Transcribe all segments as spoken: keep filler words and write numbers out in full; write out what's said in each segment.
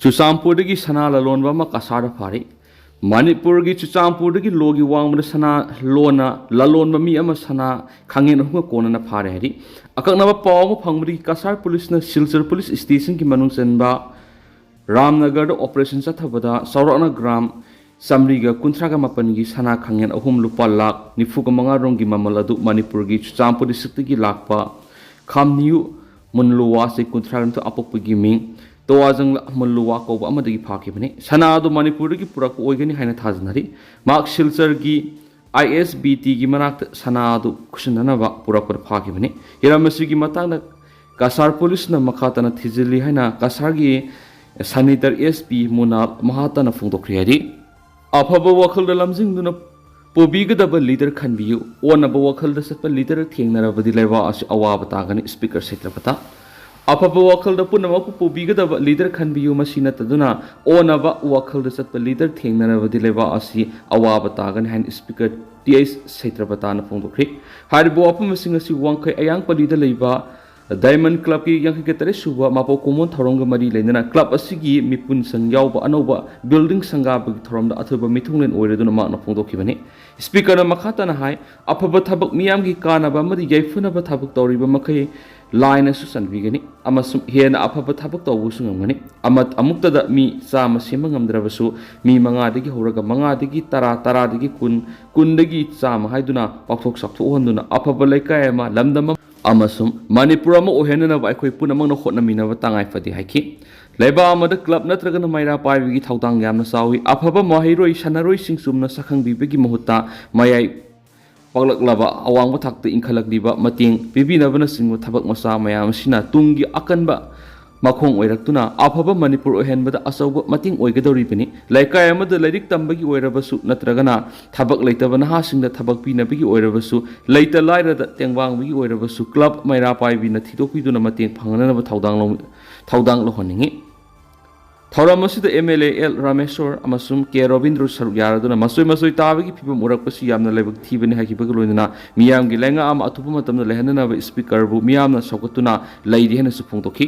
ꯆꯨꯔꯆꯥꯟꯄꯨꯔꯗꯒꯤ ꯁꯅꯥ ꯂꯂꯣꯟꯕ ꯑꯃ ꯀꯁꯥꯔꯗ ꯐꯥꯔꯤ꯫ ꯃꯅꯤꯄꯨꯔꯒꯤ ꯆꯨꯔꯆꯥꯟꯄꯨꯔꯗꯒꯤ ꯂꯣꯒꯤ ꯋꯥꯡꯃꯗ ꯁꯅꯥ ꯂꯣꯟꯅ ꯂꯂꯣꯟꯕ ꯃꯤ ꯑꯃ ꯁꯅꯥ ꯈꯥꯡꯉꯦꯟ ꯑꯍꯨꯝꯒ ꯀꯣꯟꯅꯅ ꯐꯥꯔꯦ ꯍꯥꯏꯔꯤ꯫ ꯑꯀꯛꯅꯕ ꯄꯥꯎ ꯑꯃ ꯐꯪꯕꯗꯒꯤ ꯀꯁꯥꯔ ꯄꯨꯂꯤꯁꯅ ꯁꯤꯜꯆꯔ ꯄꯨꯂꯤꯁ ꯁ꯭ꯇꯦꯁꯟꯒꯤ ꯃꯅꯨꯡ ꯆꯟꯕ ꯔꯥꯝꯅꯒꯔꯗ ꯑꯣꯄꯔꯦꯁꯟ ꯆꯠꯊꯕꯗ ꯆꯥꯎꯔꯥꯛꯅ ꯒ꯭ꯔꯥꯝ ꯆꯥꯃꯔꯤꯒ ꯀꯨꯟꯊ꯭ꯔꯥꯒ ꯃꯥꯄꯟꯒꯤ ꯁꯅꯥ ꯈꯥꯡꯉꯦꯟ ꯑꯍꯨꯝ ꯂꯨꯄꯥ ꯂꯥꯈ ꯅꯤꯐꯨꯒ ꯃꯉꯥ ꯔꯣꯝꯒꯤ ꯃꯃꯜ ꯑꯗꯨ ꯃꯅꯤꯄꯨꯔꯒꯤ ꯆꯨꯔꯆꯥꯟꯄꯨꯔ ꯗꯤꯁꯇ꯭ꯔꯤꯛꯇꯒꯤ ꯂꯥꯛꯄ ꯈꯥꯝꯅꯤꯌꯨ ꯃꯨꯟꯂꯨꯋꯥ, ꯆꯍꯤ ꯀꯨꯟꯊ꯭ꯔꯥ ꯅꯤꯊꯣꯏ, ꯑꯄꯣꯛꯄꯒꯤ ꯃꯤꯡ ꯇꯣꯋꯥꯖꯪꯂ ꯃꯨꯟꯂꯨꯋꯥ ꯀꯧꯕ ꯑꯃꯗꯒꯤ ꯐꯥꯈꯤꯕꯅꯤ꯫ ꯁꯅꯥ ꯑꯗꯨ ꯃꯅꯤꯄꯨꯔꯗꯒꯤ ꯄꯨꯔꯛꯄ ꯑꯣꯏꯒꯅꯤ ꯍꯥꯏꯅ ꯊꯥꯖꯅꯔꯤ꯫ ꯃꯍꯥꯛ ꯁꯤꯜꯆꯔꯒꯤ ꯑꯥꯏ ꯑꯦꯁ ꯕꯤ ꯇꯤꯒꯤ ꯃꯅꯥꯛꯇ ꯁꯅꯥ ꯑꯗꯨ ꯈꯨꯠꯁꯤꯟꯅꯅꯕ ꯄꯨꯔꯛꯄꯗ ꯐꯥꯈꯤꯕꯅꯤ꯫ ꯍꯤꯔꯝ ꯑꯁꯤꯒꯤ ꯃꯇꯥꯡꯗ ꯀꯁꯥꯔ ꯄꯨꯂꯤꯁꯅ ꯃꯈꯥ ꯇꯥꯅ ꯊꯤꯖꯤꯜꯂꯤ ꯍꯥꯏꯅ ꯀꯁꯥꯔꯒꯤ ꯁꯦꯅꯦꯇꯔ ꯑꯦꯁ ꯄꯤ ꯃꯨꯅꯥꯜ ꯃꯍꯥꯇꯥꯅ ꯐꯣꯡꯗꯣꯛꯈ꯭ꯔꯤ ꯍꯥꯏꯔꯤ꯫ ꯑꯐꯕ ꯋꯥꯈꯜꯗ ꯂꯝꯖꯤꯡꯗꯨꯅ ꯄꯨꯕꯤꯒꯗꯕ ꯂꯤꯗꯔ ꯈꯟꯕꯤꯌꯨ꯫ ꯑꯣꯟꯅꯕ ꯋꯥꯈꯜꯗ ꯆꯠꯄ ꯂꯤꯗꯔ ꯊꯦꯡꯅꯔꯕꯗꯤ ꯂꯩꯕꯥꯛ ꯑꯁꯤ ꯑꯋꯥꯕ ꯇꯥꯒꯅꯤ꯫ ꯁ꯭ꯄꯤꯀꯔ ꯁꯩꯇ꯭ꯔꯄꯇ꯫ ꯑꯐꯕ ꯋꯥꯈꯜꯗ ꯄꯨꯝꯅꯃꯛꯄꯨ ꯄꯨꯕꯤꯒꯗꯕ ꯂꯤꯗꯔ ꯈꯟꯕꯤꯌꯨ꯫ ꯃꯁꯤ ꯅꯠꯇꯗꯨꯅ ꯑꯣꯟꯅꯕ ꯋꯥꯈꯜꯗ ꯆꯠꯄ ꯂꯤꯗꯔ ꯊꯦꯡꯅꯔꯕꯗꯤ ꯂꯩꯕꯥꯛ ꯑꯁꯤ ꯑꯋꯥꯕ ꯇꯥꯒꯅꯤ ꯍꯥꯏꯅ ꯁ꯭ꯄꯤꯀꯔ ꯇꯤ ꯑꯩꯆ ꯁꯩꯇ꯭ꯔꯄꯇꯥꯅ ꯐꯣꯡꯗꯣꯛꯈ꯭ꯔꯤ꯫ ꯍꯥꯏꯔꯤꯕ ꯋꯥꯐꯝ ꯑꯁꯤꯡ ꯑꯁꯤ ꯋꯥꯡꯈꯩ ꯑꯌꯥꯡꯄꯜꯂꯤꯗ ꯂꯩꯕ ꯗꯥꯏꯃꯟ ꯀ꯭ꯂꯕꯀꯤ ꯌꯥꯡꯈꯩꯒ ꯇꯔꯦꯠ ꯁꯨꯕ ꯃꯄꯣꯛ ꯀꯨꯝꯑꯣꯟ ꯊꯧꯔꯝꯒ ꯃꯔꯤ ꯂꯩꯅꯅ ꯀ꯭ꯂꯕ ꯑꯁꯤꯒꯤ ꯃꯤꯄꯨꯟꯁꯪ ꯌꯥꯎꯕ ꯑꯅꯧꯕ ꯕꯤꯜꯗꯤꯡ ꯁꯪꯒꯥꯕꯒꯤ ꯊꯧꯔꯝꯗ ꯑꯊꯣꯏꯕ ꯃꯤꯊꯨꯡꯂꯦꯟ ꯑꯣꯏꯔꯗꯨꯅ ꯃꯍꯥꯛꯅ ꯐꯣꯡꯗꯣꯛꯈꯤꯕꯅꯤ꯫ ꯁ꯭ꯄꯤꯀꯔꯅ ꯃꯈꯥ ꯇꯥꯅ ꯍꯥꯏ, ꯑꯐꯕ ꯊꯕꯛ ꯃꯤꯌꯥꯝꯒꯤ ꯀꯥꯟꯅꯕ ꯑꯃꯗꯤ ꯌꯥꯏꯐꯅꯕ ꯊꯕꯛ ꯇꯧꯔꯤꯕ ꯃꯈꯩ ꯂꯥꯏꯅꯁꯨ ꯆꯟꯕꯤꯒꯅꯤ ꯑꯃꯁꯨꯡ ꯍꯦꯟꯅ ꯑꯐꯕ ꯊꯕꯛ ꯇꯧꯕꯁꯨ ꯉꯝꯒꯅꯤ꯫ ꯑꯃ-, ꯑꯃꯨꯛꯇꯗ ꯃꯤ ꯆꯥꯝꯃ ꯁꯦꯝꯕ ꯉꯝꯗ꯭ꯔꯕꯁꯨ ꯃꯤ ꯃꯉꯥꯗꯒꯤ ꯍꯧꯔꯒ ꯃꯉꯥꯗꯒꯤ ꯇꯔꯥ, ꯇꯔꯥꯗꯒꯤ ꯀꯨꯟ, ꯀꯨꯟꯗꯒꯤ ꯆꯥꯝꯃ ꯍꯥꯏꯗꯨꯅ ꯄꯥꯛꯊꯣꯛ ꯆꯥꯎꯊꯣꯛꯍꯟꯗꯨꯅ ꯑꯐꯕ ꯂꯩꯀꯥꯏ ꯑꯃ, ꯂꯝꯗꯝ ꯑꯃ ꯑꯃꯁꯨꯡ ꯃꯅꯤꯄꯨꯔ ꯑꯃ ꯑꯣꯏꯍꯟꯅꯅꯕ ꯑꯩꯈꯣꯏ ꯄꯨꯝꯅꯃꯛꯅ ꯍꯣꯠꯅꯃꯤꯟꯅꯕ ꯇꯉꯥꯏ ꯐꯗꯦ ꯍꯥꯏꯈꯤ꯫ ꯂꯩꯕꯥꯛ ꯑꯃꯗ ꯀ꯭ꯂꯕ ꯅꯠꯇ꯭ꯔꯒꯅ ꯃꯩꯔꯥ ꯄꯥꯏꯕꯒꯤ ꯊꯧꯗꯥꯡ ꯌꯥꯝꯅ ꯆꯥꯎꯏ꯫ ꯑꯐꯕ ꯃꯍꯩꯔꯣꯏ, ꯁꯥꯟꯅꯔꯣꯏꯁꯤꯡ ꯆꯨꯝꯅ ꯁꯛꯈꯪꯕꯤꯕꯒꯤ ꯃꯍꯨꯠꯇ ꯃꯌꯥꯏ ꯄꯥꯛꯂꯛꯂꯕ, ꯑꯋꯥꯡꯕ ꯊꯥꯛꯇ ꯏꯟꯈꯠꯂꯛꯂꯤꯕ, ꯃꯇꯦꯡ ꯄꯤꯕꯤꯅꯕꯅꯆꯤꯡꯕ ꯊꯕꯛ ꯃꯆꯥ ꯃꯌꯥꯝ ꯑꯁꯤꯅ ꯇꯨꯡꯒꯤ ꯑꯀꯟꯕ ꯃꯈꯣꯡ ꯑꯣꯏꯔꯛꯇꯨꯅ ꯑꯐꯕ ꯃꯅꯤꯄꯨꯔ ꯑꯣꯏꯍꯟꯕꯗ ꯑꯆꯧꯕ ꯃꯇꯦꯡ ꯑꯣꯏꯒꯗꯧꯔꯤꯕꯅꯤ꯫ ꯂꯩꯀꯥꯏ ꯑꯃꯗ ꯂꯥꯏꯔꯤꯛ ꯇꯝꯕꯒꯤ ꯑꯣꯏꯔꯕꯁꯨ ꯅꯠꯇ꯭ꯔꯒꯅ ꯊꯕꯛ ꯂꯩꯇꯕ ꯅꯍꯥꯁꯤꯡꯗ ꯊꯕꯛ ꯄꯤꯅꯕꯒꯤ ꯑꯣꯏꯔꯕꯁꯨ, ꯂꯩꯇ ꯂꯥꯏꯔꯗ ꯇꯦꯡꯕꯥꯡꯕꯒꯤ ꯑꯣꯏꯔꯕꯁꯨ, ꯀ꯭ꯂꯕ ꯃꯩꯔꯥ ꯄꯥꯏꯕꯤꯅ ꯊꯤꯗꯣꯛꯄꯤꯗꯨꯅ ꯃꯇꯦꯡ ꯐꯪꯍꯟꯅꯕ ꯊꯧꯗꯥꯡ ꯂꯧ-, ꯊꯧꯗꯥꯡ ꯂꯧꯍꯟꯅꯤꯡꯏ꯫ ꯊꯧꯔꯝ ꯑꯁꯤꯗ M L A L Rameshwor ꯑꯃꯁꯨꯡ ꯀꯦ ꯔꯣꯕꯤꯟꯗ꯭ꯔ ꯁꯔꯨꯛ ꯌꯥꯔꯗꯨꯅ ꯃꯆꯣꯏ ꯃꯆꯣꯏ ꯇꯥꯕꯒꯤ ꯐꯤꯕꯝ ꯎꯔꯛꯄꯁꯤ ꯌꯥꯝꯅ ꯂꯥꯏꯕꯛ ꯊꯤꯕꯅꯤ ꯍꯥꯏꯈꯤꯕꯒ ꯂꯣꯏꯅꯅ ꯃꯤꯌꯥꯝꯒꯤ ꯂꯩꯉꯥꯛ ꯑꯃ ꯑꯊꯨꯕ ꯃꯇꯝꯗ ꯂꯩꯍꯟꯅꯅꯕ ꯁ꯭ꯄꯤꯀꯔꯕꯨ ꯃꯤꯌꯥꯝꯅ ꯁꯧꯒꯠꯇꯨꯅ ꯂꯩꯔꯤ ꯍꯥꯏꯅꯁꯨ ꯐꯣꯡꯗꯣꯛꯈꯤ꯫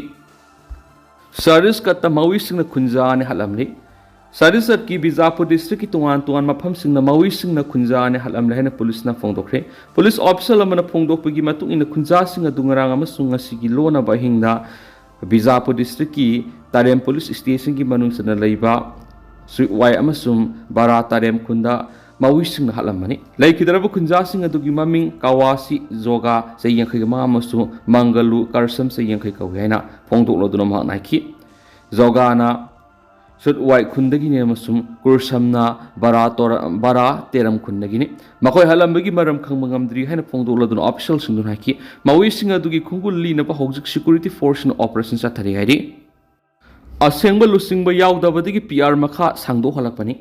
ꯁꯔꯤꯁꯀꯠꯇ ꯃꯥꯋꯤꯁꯤꯡꯅ ꯈꯨꯟꯖꯥ ꯑꯅꯤ ꯍꯥꯠꯂꯝꯂꯤ꯫ ꯁꯔꯤꯁꯀꯠꯀꯤ ꯕꯤꯖꯥꯄꯨꯔ ꯗꯤꯁꯇ꯭ꯔꯤꯛꯀꯤ ꯇꯣꯉꯥꯟ ꯇꯣꯉꯥꯟ ꯃꯐꯝꯁꯤꯡꯅ ꯃꯥꯋꯤꯁꯤꯡꯅ ꯈꯨꯟꯖꯥ ꯑꯅꯤ ꯍꯥꯠꯂꯝꯂꯦ ꯍꯥꯏꯅ ꯄꯨꯂꯤꯁꯅ ꯐꯣꯡꯗꯣꯛꯈ꯭ꯔꯦ꯫ ꯄꯨꯂꯤꯁ ꯑꯣꯐꯤꯁꯤꯌꯦꯜ ꯑꯃꯅ ꯐꯣꯡꯗꯣꯛꯄꯒꯤ ꯃꯇꯨꯡ ꯏꯟꯅ, ꯈꯨꯟꯖꯥꯁꯤꯡ ꯑꯗꯨ ꯉꯔꯥꯡ ꯑꯃꯁꯨꯡ ꯉꯁꯤꯒꯤ ꯂꯣꯟꯅꯕ ꯑꯍꯤꯡꯗ ꯕꯤꯖꯥꯄꯨꯔ ꯗꯤꯁꯇ꯭ꯔꯤꯛꯀꯤ ꯇꯥꯔꯦꯝ ꯄꯨꯂꯤꯁ ꯁ꯭ꯇꯦꯁꯟꯒꯤ ꯃꯅꯨꯡ ꯆꯟꯅ ꯂꯩꯕ ꯁꯨꯏꯋꯥꯏ ꯑꯃꯁꯨꯡ ꯕꯥꯔꯥ ꯇꯥꯔꯦꯝ ꯈꯨꯟꯗ ꯃꯥꯋꯤꯁꯤꯡꯅ ꯍꯥꯠꯂꯝꯕꯅꯤ꯫ ꯂꯩꯈꯤꯗ꯭ꯔꯕ ꯈꯨꯟꯖꯥꯁꯤꯡ ꯑꯗꯨꯒꯤ ꯃꯃꯤꯡ ꯀꯥꯋꯥꯁꯤ ꯖꯣꯒꯥ, ꯆꯍꯤ ꯌꯥꯡꯈꯩ ꯃꯉꯥ, ꯑꯃꯁꯨꯡ ꯃꯪꯒꯂꯨ ꯀꯔꯁꯝ, ꯆꯍꯤ ꯌꯥꯡꯈꯩ, ꯀꯧꯏ ꯍꯥꯏꯅ ꯐꯣꯡꯗꯣꯛꯂꯗꯨꯅ ꯃꯍꯥꯛꯅ ꯍꯥꯏꯈꯤ꯫ ꯖꯣꯒꯥꯅ ꯁꯨꯠꯋꯥꯏ ꯈꯨꯟꯗꯒꯤꯅꯤ ꯑꯃꯁꯨꯡ ꯀꯨꯔꯁꯝꯅ ꯕꯔꯥ ꯇꯣꯔ-, ꯕꯔꯥ ꯇꯦꯔꯝ ꯈꯨꯟꯗꯒꯤꯅꯤ꯫ ꯃꯈꯣꯏ ꯍꯜꯂꯝꯕꯒꯤ ꯃꯔꯝ ꯈꯪꯕ ꯉꯝꯗ꯭ꯔꯤ ꯍꯥꯏꯅ ꯐꯣꯡꯗꯣꯛꯂꯗꯨꯅ ꯑꯣꯐꯤꯁꯤꯌꯦꯜꯁꯤꯡꯗꯨꯅ ꯍꯥꯏꯈꯤ꯫ ꯃꯥꯋꯤꯁꯤꯡ ꯑꯗꯨꯒꯤ ꯈꯣꯡꯒꯨꯜ ꯂꯤꯅꯕ ꯍꯧꯖꯤꯛ ꯁꯦꯀ꯭ꯌꯨꯔꯤꯇꯤ ꯐꯣꯔꯁꯅ ꯑꯣꯄꯔꯦꯁꯟ ꯆꯠꯊꯔꯤ ꯍꯥꯏꯔꯤ꯫ ꯑꯁꯦꯡꯕ ꯂꯨꯆꯤꯡꯕ ꯌꯥꯎꯗꯕꯗꯒꯤ ꯄꯤ ꯑꯥꯔ ꯃꯈꯥ ꯁꯥꯡꯗꯣꯛꯍꯜꯂꯛꯄꯅꯤ꯫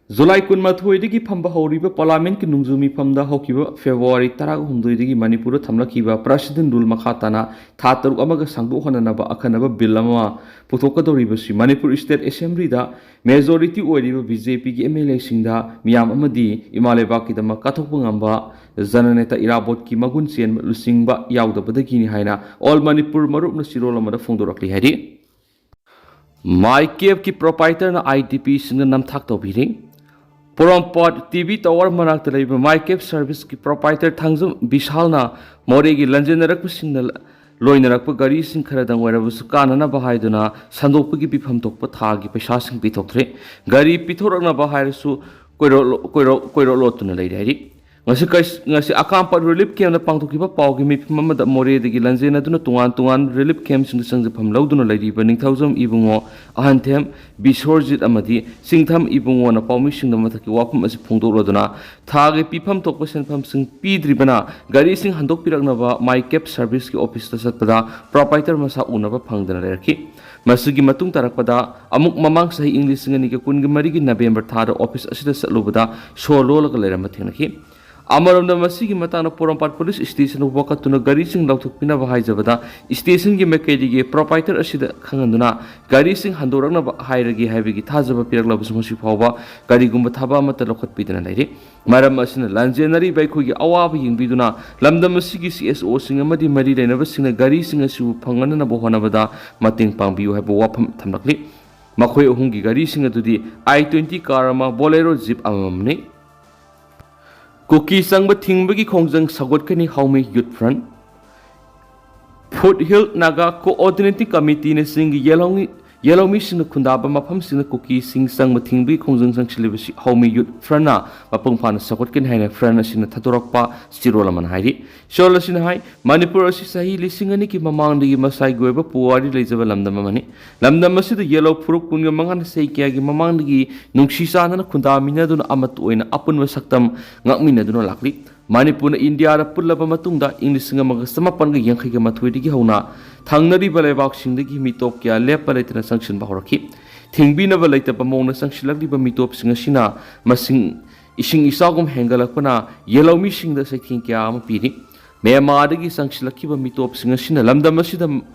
ꯖꯨꯂꯥꯏ ꯀꯨꯟꯃꯥꯊꯣꯏꯗꯒꯤ ꯐꯝꯕ ꯍꯧꯔꯤꯕ ꯄꯥꯔꯂꯤꯌꯥꯃꯦꯟꯠꯀꯤ ꯅꯣꯡꯖꯨ ꯃꯤꯐꯝꯗ ꯍꯧꯈꯤꯕ ꯐꯦꯕ꯭ꯔꯨꯋꯥꯔꯤ ꯇꯔꯥꯍꯨꯝꯗꯣꯏꯗꯒꯤ ꯃꯅꯤꯄꯨꯔꯗ ꯊꯝꯂꯛꯈꯤꯕ ꯄ꯭ꯔꯁꯤꯗꯦꯟꯠ ꯔꯨꯜ ꯃꯈꯥ ꯇꯥꯅ ꯊꯥ ꯇꯔꯨꯛ ꯑꯃꯒ ꯁꯥꯡꯗꯣꯛꯍꯟꯅꯅꯕ ꯑꯈꯟꯅꯕ ꯕꯤꯜ ꯑꯃ ꯄꯨꯊꯣꯛꯀꯗꯧꯔꯤꯕꯁꯤ ꯃꯅꯤꯄꯨꯔ ꯁ꯭ꯇꯦꯠ ꯑꯦꯁꯦꯝꯕ꯭ꯂꯤꯗ ꯃꯦꯖꯣꯔꯤꯇꯤ ꯑꯣꯏꯔꯤꯕ ꯕꯤ ꯖꯦ ꯄꯤꯒꯤ ꯑꯦꯝ ꯑꯦꯜ ꯑꯦꯁꯤꯡꯗ ꯃꯤꯌꯥꯝ ꯑꯃꯗꯤ ꯏꯃꯥ ꯂꯩꯕꯥꯛꯀꯤꯗꯃꯛ ꯀꯠꯊꯣꯛꯄ ꯉꯝꯕ ꯖꯅꯅꯦꯇꯥ ꯏꯔꯥꯕꯣꯠꯀꯤ ꯃꯒꯨꯟ ꯆꯦꯟꯕ ꯂꯨꯆꯤꯡꯕ ꯌꯥꯎꯗꯕꯗꯒꯤꯅꯤ ꯍꯥꯏꯅ ꯑꯣꯜ ꯃꯅꯤꯄꯨꯔ ꯃꯔꯨꯞꯅ ꯆꯤꯔꯣꯜ ꯑꯃꯗ ꯐꯣꯡꯗꯣꯔꯛꯂꯤ ꯍꯥꯏꯔꯤ꯫ ꯃꯥꯏ ꯀꯦꯞꯀꯤ ꯄ꯭ꯔꯣꯄꯥꯏꯇꯔꯅ ꯑꯥꯏ ꯗꯤ ꯄꯤꯁꯤꯡꯗ ꯅꯝꯊꯥꯛ ꯇꯧꯕꯤꯔꯤ꯫ ꯄꯣꯔꯣꯝꯄꯥꯠ ꯇꯤ ꯚꯤ ꯇꯥꯋꯔ ꯃꯅꯥꯛꯇ ꯂꯩꯕ ꯃꯥꯏ ꯀꯦꯞ ꯁꯔꯚꯤꯁꯀꯤ ꯄ꯭ꯔꯣꯄꯥꯏꯇꯔ ꯊꯥꯡꯖꯝ ꯕꯤꯁꯥꯜꯅ ꯃꯣꯔꯦꯒꯤ ꯂꯟꯖꯦꯟꯅꯔꯛꯄꯁꯤꯡꯅ ꯂꯣꯏꯅꯔꯛꯄ ꯒꯥꯔꯤꯁꯤꯡ ꯈꯔꯗꯪ ꯑꯣꯏꯔꯕꯁꯨ ꯀꯥꯟꯅꯅꯕ ꯍꯥꯏꯗꯨꯅ ꯁꯟꯗꯣꯛꯄꯒꯤ ꯄꯤꯐꯝ ꯊꯣꯛꯄ ꯊꯥꯒꯤ ꯄꯩꯁꯥꯁꯤꯡ ꯄꯤꯊꯣꯛꯇ꯭ꯔꯦ꯫ ꯒꯥꯔꯤ ꯄꯤꯊꯣꯔꯛꯅꯕ ꯍꯥꯏꯔꯁꯨ ꯀꯣꯏꯔꯣ-, ꯀꯣꯏꯔꯣ-, ꯀꯣꯏꯔꯣꯠ ꯂꯣꯠꯇꯨꯅ ꯂꯩꯔꯦ ꯍꯥꯏꯔꯤ꯫ ꯉꯁꯤ ꯀꯩ-, ꯉꯁꯤ ꯑꯀꯥꯝꯄꯥꯠ ꯔꯤꯂꯤꯐ ꯀꯦꯝꯞꯇ ꯄꯥꯡꯊꯣꯛꯈꯤꯕ ꯄꯥꯎꯒꯤ ꯃꯤꯐꯝ ꯑꯃꯗ ꯃꯣꯔꯦꯗꯒꯤ ꯂꯟꯖꯦꯟꯅꯗꯨꯅ ꯇꯣꯉꯥꯟ ꯇꯣꯉꯥꯟꯕ ꯔꯤꯂꯤꯐ ꯀꯦꯝꯞꯁꯤꯡꯗ ꯆꯪꯖꯐꯝ ꯂꯧꯗꯨꯅ ꯂꯩꯔꯤꯕ ꯅꯤꯡꯊꯧꯖꯝ ꯏꯕꯨꯡꯉꯣ, ꯑꯍꯟꯊꯦꯝ ꯕꯤꯁꯣꯔꯖꯤꯠ ꯑꯃꯗꯤ ꯆꯤꯡꯊꯝ ꯏꯕꯨꯡꯉꯣꯅ ꯄꯥꯎꯃꯤꯁꯤꯡꯗ ꯃꯊꯛꯀꯤ ꯋꯥꯐꯝ ꯑꯁꯤ ꯐꯣꯡꯗꯣꯛꯂꯗꯨꯅ ꯊꯥꯒꯤ ꯄꯤꯐꯝ ꯊꯣꯛꯄ ꯁꯦꯟꯐꯝꯁꯤꯡ ꯄꯤꯗ꯭ꯔꯤꯕꯅ ꯒꯥꯔꯤꯁꯤꯡ ꯍꯟꯗꯣꯛꯄꯤꯔꯛꯅꯕ ꯃꯥꯏ ꯀꯦꯞ ꯁꯔꯚꯤꯁꯀꯤ ꯑꯣꯐꯤꯁꯇ ꯆꯠꯄꯗ ꯄ꯭ꯔꯣꯄꯥꯏꯇꯔ ꯃꯁꯥ ꯎꯅꯕ ꯐꯪꯗꯅ ꯂꯩꯔꯛꯈꯤ꯫ ꯃꯁꯤꯒꯤ ꯃꯇꯨꯡ ꯇꯥꯔꯛꯄꯗ ꯑꯃꯨꯛ ꯃꯃꯥꯡ ꯆꯍꯤ ꯏꯪ ꯂꯤꯁꯤꯡ ꯑꯅꯤꯒ ꯀꯨꯟꯒ ꯃꯔꯤꯒꯤ ꯅꯕꯦꯝꯕꯔ ꯊꯥꯗ ꯑꯣꯐꯤꯁ ꯑꯁꯤꯗ ꯆꯠꯂꯨꯕꯗ ꯁꯣ ꯂꯣꯜꯂꯒ ꯂꯩꯔꯝꯕ ꯊꯦꯡꯅꯈꯤ꯫ ꯑꯃꯔꯣꯝꯗ, ꯃꯁꯤꯒꯤ ꯃꯇꯥꯡꯗ ꯄꯣꯔꯣꯝꯄꯥꯠ ꯄꯨꯂꯤꯁ ꯁ꯭ꯇꯦꯁꯟꯕꯨ ꯋꯥꯀꯠꯇꯨꯅ ꯒꯥꯔꯤꯁꯤꯡ ꯂꯧꯊꯣꯛꯄꯤꯅꯕ ꯍꯥꯏꯖꯕꯗ, ꯁ꯭ꯇꯦꯁꯟꯒꯤ ꯃꯥꯏꯀꯩꯗꯒꯤ ꯄ꯭ꯔꯣꯄꯥꯏꯇꯔ ꯑꯁꯤꯗ ꯈꯪꯍꯟꯗꯨꯅ ꯒꯥꯔꯤꯁꯤꯡ ꯍꯟꯗꯣꯔꯛꯅꯕ ꯍꯥꯏꯔꯒꯦ ꯍꯥꯏꯕꯒꯤ ꯊꯥꯖꯕ ꯄꯤꯔꯛꯂꯕꯁꯨ, ꯍꯧꯖꯤꯛ ꯐꯥꯎꯕ ꯀꯔꯤꯒꯨꯝꯕ ꯊꯕꯛ ꯑꯃꯠꯇ ꯂꯧꯈꯠꯄꯤꯗꯅ ꯂꯩꯔꯤ꯫ ꯃꯔꯝ ꯑꯁꯤꯅ, ꯂꯥꯟꯖꯦꯟꯅꯔꯤꯕ ꯑꯩꯈꯣꯏꯒꯤ ꯑꯋꯥꯕ ꯌꯦꯡꯕꯤꯗꯨꯅ ꯂꯝꯗꯝ ꯑꯁꯤꯒꯤ ꯁꯤ ꯑꯦꯁ ꯑꯣꯁꯤꯡ ꯑꯃꯗꯤ ꯃꯔꯤ ꯂꯩꯅꯕꯁꯤꯡꯅ ꯒꯥꯔꯤꯁꯤꯡ ꯑꯁꯤꯕꯨ ꯐꯪꯍꯟꯅꯅꯕ ꯍꯣꯠꯅꯕꯗ ꯃꯇꯦꯡ ꯄꯥꯡꯕꯤꯌꯨ ꯍꯥꯏꯕ ꯋꯥꯐꯝ ꯊꯝꯂꯛꯂꯤ꯫ ꯃꯈꯣꯏ ꯑꯍꯨꯝꯒꯤ ꯒꯥꯔꯤꯁꯤꯡ ꯑꯗꯨꯗꯤ ꯑꯥꯏ ꯇ꯭ꯋꯦꯟꯇꯤ ꯀꯥꯔ ꯑꯃ, ꯕꯣꯂꯦꯔꯣ ꯖꯤꯞ ꯑꯃꯃꯝꯅꯤ꯫ ꯀꯨꯀꯤ ꯆꯪꯕ ꯊꯤꯡꯕꯒꯤ ꯈꯣꯡꯖꯪ ꯁꯧꯒꯠꯀꯅꯤ, ꯍꯥꯎꯃꯤ youth front. Foot hill Naga coordinating ꯀꯃꯤꯇꯤꯅ ꯆꯤꯡꯒꯤ ꯌꯦꯜꯍꯧꯃꯤ-, ꯌꯦꯜꯍꯧꯃꯤꯁꯤꯡꯅ ꯈꯨꯟꯗꯥꯕ ꯃꯐꯝꯁꯤꯡꯗ ꯀꯨꯀꯤꯁꯤꯡ ꯆꯪꯕ ꯊꯤꯡꯕꯒꯤ ꯈꯣꯡꯖꯪ ꯆꯪꯁꯤꯜꯂꯤꯕꯁꯤ ꯍꯥꯎꯃꯤ ꯌꯨꯠ ꯐ꯭ꯔꯟꯠꯅ ꯃꯄꯨꯡ ꯐꯥꯅ ꯁꯧꯒꯠꯀꯅꯤ ꯍꯥꯏꯅ ꯐ꯭ꯔꯟꯠ ꯑꯁꯤꯅ ꯊꯥꯗꯣꯔꯛꯄ ꯆꯦꯔꯣꯜ ꯑꯃꯅ ꯍꯥꯏꯔꯤ꯫ ꯆꯦꯔꯣꯜ ꯑꯁꯤꯅ ꯍꯥꯏ, ꯃꯅꯤꯄꯨꯔ ꯑꯁꯤ ꯆꯍꯤ ꯂꯤꯁꯤꯡ ꯑꯅꯤꯒꯤ ꯃꯃꯥꯡꯗꯒꯤ ꯃꯁꯥꯒꯤ ꯑꯣꯏꯕ ꯄꯨꯋꯥꯔꯤ ꯂꯩꯖꯕ ꯂꯝꯗꯝ ꯑꯃꯅꯤ꯫ ꯂꯝꯗꯝ ꯑꯁꯤꯗ ꯌꯦꯜꯍꯧ ꯐꯨꯔꯨꯞ ꯀꯨꯟꯒ ꯃꯉꯥꯅ ꯆꯍꯤ ꯀꯌꯥꯒꯤ ꯃꯃꯥꯡꯗꯒꯤ ꯅꯨꯡꯁꯤ ꯆꯥꯟꯅꯅ ꯈꯨꯟꯗꯥꯃꯤꯟꯅꯗꯨꯅ ꯑꯃꯠꯇ ꯑꯣꯏꯅ ꯑꯄꯨꯟꯕ ꯁꯛꯇꯝ ꯉꯥꯛꯃꯤꯟꯅꯗꯨꯅ ꯂꯥꯛꯂꯤ꯫ ꯃꯅꯤꯄꯨꯔꯅ ꯏꯟꯗꯤꯌꯥꯗ ꯄꯨꯜꯂꯕ ꯃꯇꯨꯡꯗ ꯏꯪ ꯂꯤꯁꯤꯡ ꯑꯃꯒ ꯆꯃꯥꯄꯟꯒ ꯌꯥꯡꯈꯩꯒ ꯃꯥꯊꯣꯏꯗꯒꯤ ꯍꯧꯅ ꯊꯪꯅꯔꯤꯕ ꯂꯩꯕꯥꯛꯁꯤꯡꯗꯒꯤ ꯃꯤꯇꯣꯞ ꯀꯌꯥ ꯂꯦꯞꯄ ꯂꯩꯇꯅ ꯆꯪꯁꯤꯟꯕ ꯍꯧꯔꯛꯈꯤ꯫ ꯊꯤꯡꯕꯤꯅꯕ ꯂꯩꯇꯕ ꯃꯑꯣꯡꯗ ꯆꯪꯁꯤꯜꯂꯛꯂꯤꯕ ꯃꯤꯇꯣꯞꯁꯤꯡ ꯑꯁꯤꯅ ꯃꯁꯤꯡ ꯏꯁꯤꯡ ꯏꯆꯥꯎꯒꯨꯝ ꯍꯦꯟꯒꯠꯂꯛꯄꯅ ꯌꯦꯜꯍꯧꯃꯤꯁꯤꯡꯗ ꯆꯩꯊꯦꯡ ꯀꯌꯥ ꯑꯃ ꯄꯤꯔꯤ꯫ ꯃ꯭ꯌꯥꯟꯃꯥꯔꯗꯒꯤ ꯆꯪꯁꯤꯜꯂꯛꯈꯤꯕ ꯃꯤꯇꯣꯞꯁꯤꯡ ꯑꯁꯤꯅ ꯂꯝꯗꯝ ꯑꯁꯤꯗ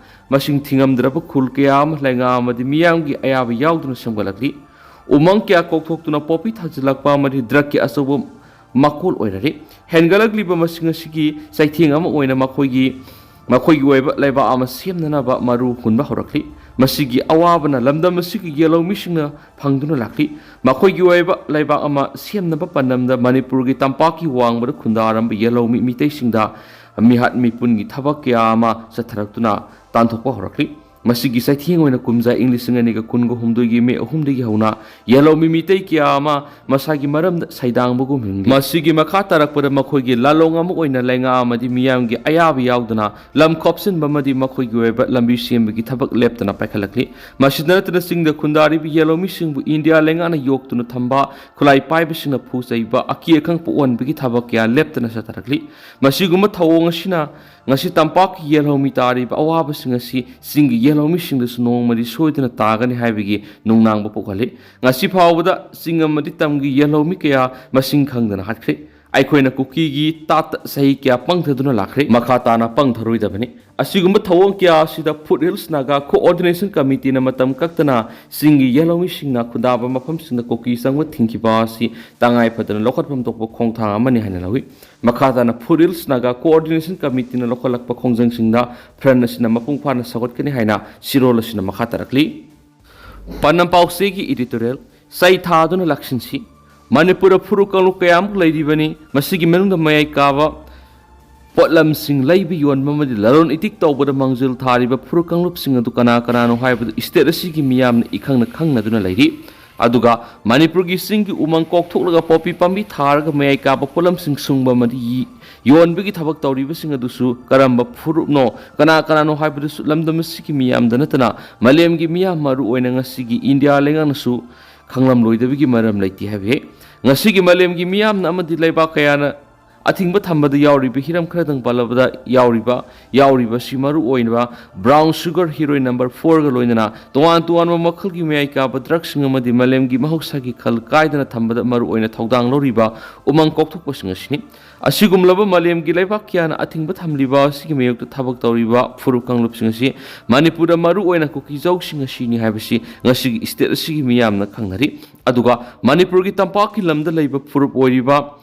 ꯃꯁꯤꯡ ꯊꯤꯉꯝꯗ꯭ꯔꯕ ꯈꯨꯜ ꯀꯌꯥ ꯑꯃ ꯂꯩꯉꯥꯛ ꯑꯃꯗꯤ ꯃꯤꯌꯥꯝꯒꯤ ꯑꯌꯥꯕ ꯌꯥꯎꯗꯅ ꯁꯦꯝꯒꯠꯂꯛꯂꯤ꯫ ꯎꯃꯪ ꯀꯌꯥ ꯀꯣꯛꯊꯣꯛꯇꯨꯅ ꯄꯣꯄꯤ ꯊꯥꯖꯤꯜꯂꯛꯄ ꯑꯃꯗꯤ ꯗ꯭ꯔꯒꯀꯤ ꯑꯆꯧꯕ ꯃꯀꯣꯜ ꯑꯣꯏꯔꯔꯤ꯫ ꯍꯦꯟꯒꯠꯂꯛꯂꯤꯕ ꯃꯁꯤꯡ ꯑꯁꯤꯒꯤ ꯆꯩꯊꯦꯡ ꯑꯃ ꯑꯣꯏꯅ ꯃꯈꯣꯏꯒꯤ, ꯃꯈꯣꯏꯒꯤ ꯑꯣꯏꯕ ꯂꯩꯕꯥꯛ ꯑꯃ ꯁꯦꯝꯅꯅꯕ ꯃꯔꯨ ꯍꯨꯟꯕ ꯍꯧꯔꯛꯂꯤ꯫ ꯃꯁꯤꯒꯤ ꯑꯋꯥꯕꯅ ꯂꯝꯗꯝ ꯑꯁꯤꯒꯤ ꯌꯦꯜꯍꯧꯃꯤꯁꯤꯡꯅ ꯐꯪꯗꯨꯅ ꯂꯥꯛꯂꯤ꯫ ꯃꯈꯣꯏꯒꯤ ꯑꯣꯏꯕ ꯂꯩꯕꯥꯛ ꯑꯃ ꯁꯦꯝꯅꯕ ꯄꯥꯟꯗꯝꯗ ꯃꯅꯤꯄꯨꯔꯒꯤ ꯇꯝꯄꯥꯛꯀꯤ ꯋꯥꯡꯃꯗ ꯈꯨꯟꯗꯥꯔꯝꯕ ꯌꯦꯜꯍꯧꯃꯤ ꯃꯤꯇꯩꯁꯤꯡꯗ ꯃꯤꯍꯥꯠ ꯃꯤꯄꯨꯟꯒꯤ ꯊꯕꯛ ꯀꯌꯥ ꯑꯃ ꯆꯠꯊꯔꯛꯇꯨꯅ ꯇꯥꯟꯊꯣꯛꯄ ꯍꯧꯔꯛꯂꯤ꯫ ꯃꯁꯤꯒꯤ ꯆꯩꯊꯦꯡ ꯑꯣꯏꯅ ꯀꯨꯝꯖꯥ ꯏꯪ ꯂꯤꯁꯤꯡ ꯑꯅꯤꯒ ꯀꯨꯟꯒ ꯍꯨꯝꯗꯣꯏꯒꯤ ꯃꯦ ꯑꯍꯨꯝꯗꯒꯤ ꯍꯧꯅ ꯌꯦꯜꯍꯧꯃꯤ ꯃꯤꯇꯩ ꯀꯌꯥ ꯑꯃ ꯃꯁꯥꯒꯤ ꯃꯔꯝꯗ ꯁꯩꯗꯥꯡꯕꯒꯨꯝ ꯍꯤꯡꯂꯤ꯫ ꯃꯁꯤꯒꯤ ꯃꯈꯥ ꯇꯥꯔꯛꯄꯗ ꯃꯈꯣꯏꯒꯤ ꯂꯥꯂꯣꯡ ꯑꯃ ꯑꯣꯏꯅ ꯂꯩꯉꯥꯛ ꯑꯃꯗꯤ ꯃꯤꯌꯥꯝꯒꯤ ꯑꯌꯥꯕ ꯌꯥꯎꯗꯅ ꯂꯝ ꯈꯣꯞꯆꯤꯟꯕ ꯑꯃꯗꯤ ꯃꯈꯣꯏꯒꯤ ꯑꯣꯏꯕ ꯂꯝꯕꯤ ꯁꯦꯝꯕꯒꯤ ꯊꯕꯛ ꯂꯦꯞꯇꯅ ꯄꯥꯏꯈꯠꯂꯛꯂꯤ꯫ ꯃꯁꯤꯗ ꯅꯠꯇꯅ ꯆꯤꯡꯗ ꯈꯨꯟꯗꯥꯔꯤꯕ ꯌꯦꯜꯍꯧꯃꯤꯁꯤꯡꯕꯨ ꯏꯟꯗꯤꯌꯥ ꯂꯩꯉꯥꯛꯅ ꯌꯣꯛꯇꯨꯅ ꯊꯝꯕ, ꯈꯨꯠꯂꯥꯏ ꯄꯥꯏꯕꯁꯤꯡꯅ ꯐꯨ ꯆꯩꯕ, ꯑꯀꯤ ꯑꯈꯪ ꯄꯣꯛꯍꯟꯕꯒꯤ ꯊꯕꯛ ꯀꯌꯥ ꯂꯦꯞꯇꯅ ꯆꯠꯊꯔꯛꯂꯤ꯫ ꯃꯁꯤꯒꯨꯝꯕ ꯊꯧꯑꯣꯡ ꯑꯁꯤꯅ ꯉꯁꯤ ꯇꯝꯄꯥꯛꯀꯤ ꯌꯦꯜꯍꯧꯃꯤ ꯇꯥꯔꯤꯕ ꯑꯋꯥꯕꯁꯤꯡ ꯑꯁꯤ ꯆꯤꯡꯒꯤ ꯌꯦꯜꯍꯧꯃꯤꯁꯤꯡꯗꯁꯨ ꯅꯣꯡꯃꯗꯤ ꯁꯣꯏꯗꯅ ꯇꯥꯒꯅꯤ ꯍꯥꯏꯕꯒꯤ ꯅꯨꯡꯅꯥꯡꯕ ꯄꯣꯛꯍꯜꯂꯤ꯫ ꯉꯁꯤ ꯐꯥꯎꯕꯗ ꯆꯤꯡ ꯑꯃꯗꯤ ꯇꯝꯒꯤ ꯌꯦꯜꯍꯧꯃꯤ ꯀꯌꯥ ꯃꯁꯤꯡ ꯈꯪꯗꯅ ꯍꯥꯠꯈ꯭ꯔꯦ꯫ ꯑꯩꯈꯣꯏꯅ ꯀꯨꯀꯤꯒꯤ ꯇꯥꯠꯇ ꯆꯍꯤ ꯀꯌꯥ ꯄꯪꯊꯗꯨꯅ ꯂꯥꯛꯈ꯭ꯔꯦ, ꯃꯈꯥ ꯇꯥꯅ ꯄꯪꯊꯔꯣꯏꯗꯕꯅꯤ꯫ ꯑꯁꯤꯒꯨꯝꯕ ꯊꯧꯑꯣꯡ ꯀꯌꯥ ꯑꯁꯤꯗ ꯐꯨꯠ ꯍꯤꯜꯁ ꯅꯥꯒꯥ ꯀꯣꯑꯣꯔꯗꯤꯅꯦꯁꯟ ꯀꯃꯤꯇꯤꯅ ꯃꯇꯝ ꯀꯛꯇꯅ ꯆꯤꯡꯒꯤ ꯌꯦꯜꯍꯧꯃꯤꯁꯤꯡꯅ ꯈꯨꯟꯗꯥꯕ ꯃꯐꯝꯁꯤꯡꯗ ꯀꯨꯀꯤ ꯆꯪꯕ ꯊꯤꯡꯈꯤꯕ ꯑꯁꯤ ꯇꯉꯥꯏ ꯐꯗꯅ ꯂꯧꯈꯠꯐꯝ ꯊꯣꯛꯄ ꯈꯣꯡꯊꯥꯡ ꯑꯃꯅꯤ ꯍꯥꯏꯅ ꯂꯧꯏ꯫ ꯃꯈꯥ ꯇꯥꯅ ꯐꯨꯠ ꯍꯤꯜꯁ ꯅꯥꯒꯥ ꯀꯣꯑꯣꯔꯗꯤꯅꯦꯁꯟ ꯀꯃꯤꯇꯤꯅ ꯂꯧꯈꯠꯂꯛꯄ ꯈꯣꯡꯖꯪꯁꯤꯡꯗ ꯐ꯭ꯔꯟ ꯑꯁꯤꯅ ꯃꯄꯨꯡ ꯐꯥꯅ ꯁꯧꯒꯠꯀꯅꯤ ꯍꯥꯏꯅ ꯁꯤꯔꯣꯜ ꯑꯁꯤꯅ ꯃꯈꯥ ꯇꯥꯔꯛꯂꯤ꯫ ꯄꯥꯟꯗꯝ ꯄꯥꯎꯆꯦꯒꯤ ꯏꯗꯤꯇꯣꯔꯤꯌꯦꯜ꯫ ꯆꯩ ꯊꯥꯗꯨꯅ ꯂꯥꯛꯁꯤꯟꯁꯤ꯫ ꯃꯅꯤꯄꯨꯔꯗ ꯐꯨꯔꯨꯞ ꯀꯥꯡꯂꯨꯞ ꯀꯌꯥꯃꯨꯛ ꯂꯩꯔꯤꯕꯅꯤ꯫ ꯃꯁꯤꯒꯤ ꯃꯅꯨꯡꯗ ꯃꯌꯥꯏ ꯀꯥꯕ ꯄꯣꯠꯂꯝꯁꯤꯡ ꯂꯩꯕ, ꯌꯣꯟꯕ ꯑꯃꯗꯤ ꯂꯂꯣꯟ ꯏꯇꯤꯛ ꯇꯧꯕꯗ ꯃꯥꯡꯖꯤꯜ ꯊꯥꯔꯤꯕ ꯐꯨꯔꯨꯞ ꯀꯥꯡꯂꯨꯞꯁꯤꯡ ꯑꯗꯨ ꯀꯅꯥ ꯀꯅꯥꯅꯣ ꯍꯥꯏꯕꯗꯨ ꯏꯁꯇꯦꯠ ꯑꯁꯤꯒꯤ ꯃꯤꯌꯥꯝꯅ ꯏꯈꯪꯅ ꯈꯪꯅꯗꯨꯅ ꯂꯩꯔꯤ꯫ ꯑꯗꯨꯒ ꯃꯅꯤꯄꯨꯔꯒꯤ ꯆꯤꯡꯒꯤ ꯎꯃꯪ ꯀꯣꯛꯊꯣꯛꯂꯒ ꯄꯣꯄꯤ ꯄꯥꯝꯕꯤ ꯊꯥꯔꯒ ꯃꯌꯥꯏ ꯀꯥꯕ ꯄꯣꯠꯂꯝꯁꯤꯡ ꯁꯨꯡꯕ ꯑꯃꯗꯤ ꯌꯣꯟꯕꯒꯤ ꯊꯕꯛ ꯇꯧꯔꯤꯕꯁꯤꯡ ꯑꯗꯨꯁꯨ ꯀꯔꯝꯕ ꯐꯨꯔꯨꯞꯅꯣ, ꯀꯅꯥ ꯀꯅꯥꯅꯣ ꯍꯥꯏꯕꯗꯨꯁꯨ ꯂꯝꯗꯝ ꯑꯁꯤꯒꯤ ꯃꯤꯌꯥꯝꯗ ꯅꯠꯇꯅ ꯃꯥꯂꯦꯝꯒꯤ ꯃꯤꯌꯥꯝ, ꯃꯔꯨꯑꯣꯏꯅ ꯉꯁꯤꯒꯤ ꯏꯟꯗꯤꯌꯥ ꯂꯩꯉꯥꯛꯅꯁꯨ ꯈꯪꯂꯝꯂꯣꯏꯗꯕꯒꯤ ꯃꯔꯝ ꯂꯩꯇꯦ ꯍꯥꯏꯕ ꯌꯥꯏ꯫ ꯉꯁꯤꯒꯤ ꯃꯥꯂꯦꯝꯒꯤ ꯃꯤꯌꯥꯝꯅ ꯑꯃꯗꯤ ꯂꯩꯕꯥꯛ ꯀꯌꯥꯅ ꯑꯊꯤꯡꯕ ꯊꯝꯕꯗ ꯌꯥꯎꯔꯤꯕ ꯍꯤꯔꯝ ꯈꯔꯗꯪ ꯄꯜꯂꯕꯗ ꯌꯥꯎꯔꯤꯕ, ꯌꯥꯎꯔꯤꯕꯁꯤ ꯃꯔꯨ ꯑꯣꯏꯅ ꯕ꯭ꯔꯥꯎꯟ ꯁꯨꯒꯔ, ꯍꯤꯔꯣꯏꯟ ꯅꯝꯕꯔ ꯐꯣꯔꯒ ꯂꯣꯏꯅꯅ ꯇꯣꯉꯥꯟ ꯇꯣꯉꯥꯟꯕ ꯃꯈꯜꯒꯤ ꯃꯌꯥꯏ ꯀꯥꯕ ꯗ꯭ꯔꯒꯁꯤꯡ ꯑꯃꯗꯤ ꯃꯥꯂꯦꯝꯒꯤ ꯃꯍꯧꯁꯥꯒꯤ ꯈꯜ ꯀꯥꯏꯗꯅ ꯊꯝꯕꯗ ꯃꯔꯨ ꯑꯣꯏꯅ ꯊꯧꯗꯥꯡ ꯂꯧꯔꯤꯕ ꯎꯃꯪ ꯀꯣꯛꯊꯣꯛꯄꯁꯤꯡ ꯑꯁꯤꯅꯤ꯫ ꯑꯁꯤꯒꯨꯝꯂꯕ ꯃꯥꯂꯦꯝꯒꯤ ꯂꯩꯕꯥꯛ ꯀꯌꯥꯅ ꯑꯊꯤꯡꯕ ꯊꯝꯂꯤꯕ ꯑꯁꯤꯒꯤ ꯃꯥꯌꯣꯛꯇ ꯊꯕꯛ ꯇꯧꯔꯤꯕ ꯐꯨꯔꯨꯞ ꯀꯥꯡꯂꯨꯞꯁꯤꯡ ꯑꯁꯤ ꯃꯅꯤꯄꯨꯔꯗ ꯃꯔꯨ ꯑꯣꯏꯅ ꯀꯨꯀꯤꯖꯧꯁꯤꯡ ꯑꯁꯤꯅꯤ ꯍꯥꯏꯕꯁꯤ ꯉꯁꯤꯒꯤ ꯏꯁꯇꯦꯠ ꯑꯁꯤꯒꯤ ꯃꯤꯌꯥꯝꯅ ꯈꯪꯅꯔꯤ꯫ ꯑꯗꯨꯒ ꯃꯅꯤꯄꯨꯔꯒꯤ ꯇꯝꯄꯥꯛꯀꯤ ꯂꯝꯗ ꯂꯩꯕ ꯐꯨꯔꯨꯞ ꯑꯣꯏꯔꯤꯕ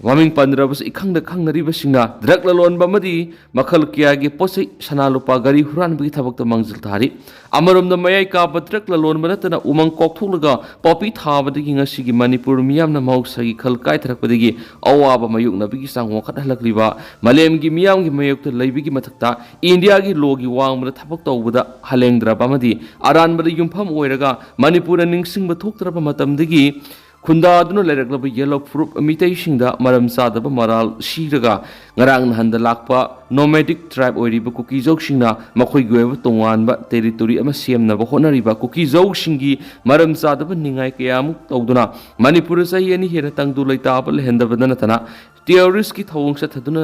ꯃꯃꯤꯡ ꯄꯟꯗ꯭ꯔꯕꯁꯨ ꯏꯈꯪꯗ ꯈꯪꯅꯔꯤꯕꯁꯤꯡꯅ ꯗ꯭ꯔꯒ ꯂꯂꯣꯟꯕ ꯑꯃꯗꯤ ꯃꯈꯜ ꯀꯌꯥꯒꯤ ꯄꯣꯠ ꯆꯩ, ꯁꯅꯥ ꯂꯨꯄꯥ, ꯒꯥꯔꯤ ꯍꯨꯔꯥꯟꯕꯒꯤ ꯊꯕꯛꯇ ꯃꯥꯡꯖꯤꯜ ꯊꯥꯔꯤ꯫ ꯑꯃꯔꯣꯝꯗ ꯃꯌꯥꯏ ꯀꯥꯕ ꯗ꯭ꯔꯒ ꯂꯂꯣꯟꯕ ꯅꯠꯇꯅ ꯎꯃꯪ ꯀꯣꯛꯊꯣꯛꯂꯒ ꯄꯣꯄꯤ ꯊꯥꯕꯗꯒꯤ ꯉꯁꯤꯒꯤ ꯃꯅꯤꯄꯨꯔ ꯃꯤꯌꯥꯝꯅ ꯃꯍꯧꯁꯥꯒꯤ ꯈꯜ ꯀꯥꯏꯊꯔꯛꯄꯗꯒꯤ ꯑꯋꯥꯕ ꯃꯥꯌꯣꯛꯅꯕꯒꯤ ꯆꯥꯡ ꯋꯥꯡꯈꯠꯍꯜꯂꯛꯂꯤꯕ ꯃꯥꯂꯦꯝꯒꯤ ꯃꯤꯌꯥꯝꯒꯤ ꯃꯥꯌꯣꯛꯇ ꯂꯩꯕꯒꯤ ꯃꯊꯛꯇ ꯏꯟꯗꯤꯌꯥꯒꯤ ꯂꯣꯒꯤ ꯋꯥꯡꯃꯗ ꯊꯕꯛ ꯇꯧꯕꯗ ꯍꯜꯂꯦꯡꯗ꯭ꯔꯕ ꯑꯃꯗꯤ ꯑꯔꯥꯟꯕꯗ ꯌꯨꯝꯐꯝ ꯑꯣꯏꯔꯒ ꯃꯅꯤꯄꯨꯔꯗ ꯅꯤꯡꯁꯤꯡꯕ ꯊꯣꯛꯇ꯭ꯔꯕ ꯃꯇꯝꯗꯒꯤ ꯈꯨꯟꯗꯥꯗꯨꯅ ꯂꯩꯔꯛꯂꯕ ꯌꯦꯜꯍꯧ ꯐꯨꯔꯨꯞ ꯃꯤꯇꯩꯁꯤꯡꯗ ꯃꯔꯝ ꯆꯥꯗꯕ ꯃꯔꯥꯜ ꯁꯤꯔꯒ ꯉꯔꯥꯡ ꯅꯍꯥꯟꯗ ꯂꯥꯛꯄ ꯅꯣꯃꯦꯗꯤꯛ ꯇ꯭ꯔꯥꯏꯕ ꯑꯣꯏꯔꯤꯕ ꯀꯨꯀꯤꯖꯧꯁꯤꯡꯅ ꯃꯈꯣꯏꯒꯤ ꯑꯣꯏꯕ ꯇꯣꯉꯥꯟꯕ ꯇꯦꯔꯤꯇꯣꯔꯤ ꯑꯃ ꯁꯦꯝꯅꯕ ꯍꯣꯠꯅꯔꯤꯕ ꯀꯨꯀꯤꯖꯧꯁꯤꯡꯒꯤ ꯃꯔꯝ ꯆꯥꯗꯕ ꯅꯤꯡꯉꯥꯏ ꯀꯌꯥꯃꯨꯛ ꯇꯧꯗꯨꯅ ꯃꯅꯤꯄꯨꯔꯗ ꯆꯍꯤ ꯑꯅꯤ ꯍꯦꯟꯅ ꯇꯪꯗꯨ ꯂꯩꯇꯥꯕ ꯂꯩꯍꯟꯗꯕꯗ ꯅꯠꯇꯅ ꯇꯦꯔꯣꯔꯤꯁꯀꯤ ꯊꯧꯑꯣꯡ ꯆꯠꯊꯗꯨꯅ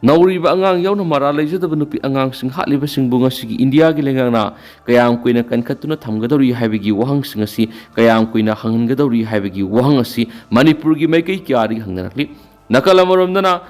ꯅꯧꯔꯤꯕ ꯑꯉꯥꯡ ꯌꯥꯎꯅ ꯃꯔꯥꯜ ꯂꯩꯖꯗꯕ ꯅꯨꯄꯤ ꯑꯉꯥꯡꯁꯤꯡ ꯍꯥꯠꯂꯤꯕꯁꯤꯡꯕꯨ ꯉꯁꯤꯒꯤ ꯏꯟꯗꯤꯌꯥꯒꯤ ꯂꯩꯉꯥꯛꯅ ꯀꯌꯥꯝ ꯀꯨꯏꯅ ꯀꯟꯈꯠꯇꯨꯅ ꯊꯝꯒꯗꯧꯔꯤ ꯍꯥꯏꯕꯒꯤ ꯋꯥꯍꯪꯁꯤꯡ ꯑꯁꯤ, ꯀꯌꯥꯝ ꯀꯨꯏꯅ ꯍꯪꯍꯟꯒꯗꯧꯔꯤ ꯍꯥꯏꯕꯒꯤ ꯋꯥꯍꯪ ꯑꯁꯤ ꯃꯅꯤꯄꯨꯔꯒꯤ ꯃꯥꯏꯀꯩ ꯀꯌꯥꯗꯒꯤ ꯍꯪꯅꯔꯛꯂꯤ꯫ ꯅꯥꯀꯜ ꯑꯃꯔꯣꯝꯗꯅ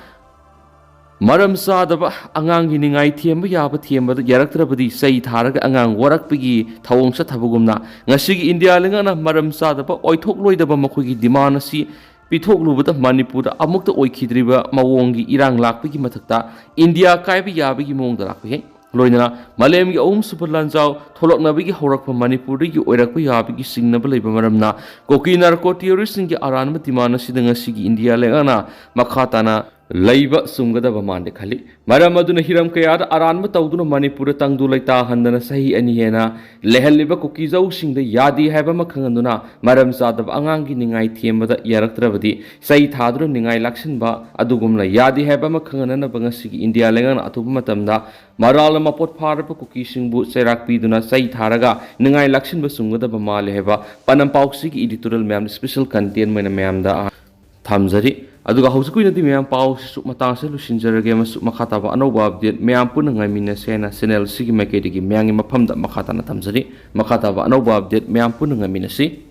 ꯃꯔꯝ ꯆꯥꯗꯕ ꯑꯉꯥꯡꯒꯤ ꯅꯤꯡꯉꯥꯏ ꯊꯦꯝꯕ ꯌꯥꯕ ꯊꯦꯝꯕꯗ ꯌꯥꯔꯛꯇ꯭ꯔꯕꯗꯤ ꯆꯩ ꯊꯥꯔꯒ ꯑꯉꯥꯡ ꯋꯥꯔꯛꯄꯒꯤ ꯊꯧꯑꯣꯡ ꯆꯠꯊꯕꯒꯨꯝꯅ, ꯉꯁꯤꯒꯤ ꯏꯟꯗꯤꯌꯥ ꯂꯩꯉꯥꯛꯅ ꯃꯔꯝ ꯆꯥꯗꯕ, ꯑꯣꯏꯊꯣꯛꯂꯣꯏꯗꯕ ꯃꯈꯣꯏꯒꯤ ꯗꯤꯃꯥꯟ ꯑꯁꯤ ꯄꯤꯊꯣꯛꯂꯨꯕꯗ ꯃꯅꯤꯄꯨꯔꯗ ꯑꯃꯨꯛꯇ ꯑꯣꯏꯈꯤꯗ꯭ꯔꯤꯕ ꯃꯑꯣꯡꯒꯤ ꯏꯔꯥꯡ ꯂꯥꯛꯄꯒꯤ ꯃꯊꯛꯇ ꯏꯟꯗꯤꯌꯥ ꯀꯥꯏꯕ ꯌꯥꯕꯒꯤ ꯃꯑꯣꯡꯗ ꯂꯥꯛꯄ ꯍꯦꯛ ꯂꯣꯏꯅꯅ ꯃꯥꯂꯦꯝꯒꯤ ꯑꯍꯨꯝꯁꯨꯕ ꯂꯥꯟꯖꯥꯎ ꯊꯣꯛꯂꯛꯅꯕꯒꯤ ꯍꯧꯔꯛꯐꯝ ꯃꯅꯤꯄꯨꯔꯗꯒꯤ ꯑꯣꯏꯔꯛꯄ ꯌꯥꯕꯒꯤ ꯆꯤꯡꯅꯕ ꯂꯩꯕ ꯃꯔꯝꯅ ꯀꯨꯀꯤ ꯅꯥꯔꯀꯣ ꯇꯦꯔꯣꯔꯤꯁꯁꯤꯡꯒꯤ ꯑꯔꯥꯟꯕ ꯗꯤꯃꯥꯟ ꯑꯁꯤꯗ ꯉꯁꯤꯒꯤ ꯏꯟꯗꯤꯌꯥ ꯂꯩꯉꯥꯛꯅ ꯃꯈꯥ ꯇꯥꯅ ꯂꯩꯕ ꯆꯨꯝꯒꯗꯕ ꯃꯥꯟꯗꯦ ꯈꯜꯂꯤ꯫ ꯃꯔꯝ ꯑꯗꯨꯅ ꯍꯤꯔꯝ ꯀꯌꯥꯗ ꯑꯔꯥꯟꯕ ꯇꯧꯗꯨꯅ ꯃꯅꯤꯄꯨꯔꯗ ꯇꯪꯗꯨ ꯂꯩꯇꯥꯍꯟꯗꯅ ꯆꯍꯤ ꯑꯅꯤ ꯍꯦꯟꯅ ꯂꯩꯍꯜꯂꯤꯕ ꯀꯨꯀꯤꯖꯧꯁꯤꯡꯗ ꯌꯥꯗꯦ ꯍꯥꯏꯕ ꯑꯃ ꯈꯪꯍꯟꯗꯨꯅ ꯃꯔꯝ ꯆꯥꯗꯕ ꯑꯉꯥꯡꯒꯤ ꯅꯤꯡꯉꯥꯏ ꯊꯦꯝꯕꯗ ꯌꯥꯔꯛꯇ꯭ꯔꯕꯗꯤ ꯆꯩ ꯊꯥꯗꯨꯅ ꯅꯤꯡꯉꯥꯏ ꯂꯥꯛꯁꯤꯟꯕ ꯑꯗꯨꯒꯨꯝꯅ ꯌꯥꯗꯦ ꯍꯥꯏꯕ ꯑꯃ ꯈꯪꯍꯟꯅꯅꯕ ꯉꯁꯤꯒꯤ ꯏꯟꯗꯤꯌꯥ ꯂꯩꯉꯥꯛꯅ ꯑꯊꯨꯕ ꯃꯇꯝꯗ ꯃꯔꯥꯜ ꯑꯃ ꯄꯣꯠ ꯐꯥꯔꯕ ꯀꯨꯀꯤꯁꯤꯡꯕꯨ ꯆꯩꯔꯥꯛ ꯄꯤꯗꯨꯅ ꯆꯩ ꯊꯥꯔꯒ ꯅꯤꯡꯉꯥꯏ ꯂꯥꯛꯁꯤꯟꯕ ꯆꯨꯝꯒꯗꯕ ꯃꯥꯜꯂꯦ ꯍꯥꯏꯕ ꯄꯥꯟꯗꯝ ꯄꯥꯎꯆꯦꯒꯤ editorial ꯃꯌꯥꯝꯗ special content ꯑꯣꯏꯅ ꯃꯌꯥꯝꯗ ꯊꯝꯖꯔꯤ꯫ ꯑꯗꯨꯒ ꯍꯧꯖꯤꯛꯀꯤ ꯑꯣꯏꯅꯗꯤ ꯃꯌꯥꯝ ꯄꯥꯎꯁꯤꯁꯨ ꯃꯇꯥꯡꯁꯤꯗ ꯂꯣꯏꯁꯤꯟꯖꯔꯒꯦ, ꯑꯃꯁꯨꯡ ꯃꯈꯥ ꯇꯥꯕ ꯑꯅꯧꯕ update ꯃꯌꯥꯝ ꯄꯨꯟꯅ ꯉꯥꯏꯃꯤꯟꯅꯁꯦ ꯍꯥꯏꯅ channel ꯑꯁꯤꯒꯤ ꯃꯥꯏꯀꯩꯗꯒꯤ ꯃꯌꯥꯝꯒꯤ ꯃꯐꯝꯗ ꯃꯈꯥ ꯇꯥꯅ ꯊꯝꯖꯔꯤ꯫ ꯃꯈꯥ ꯇꯥꯕ ꯑꯅꯧꯕ update ꯃꯌꯥꯝ ꯄꯨꯟꯅ ꯉꯥꯏꯃꯤꯟꯅꯁꯤ꯫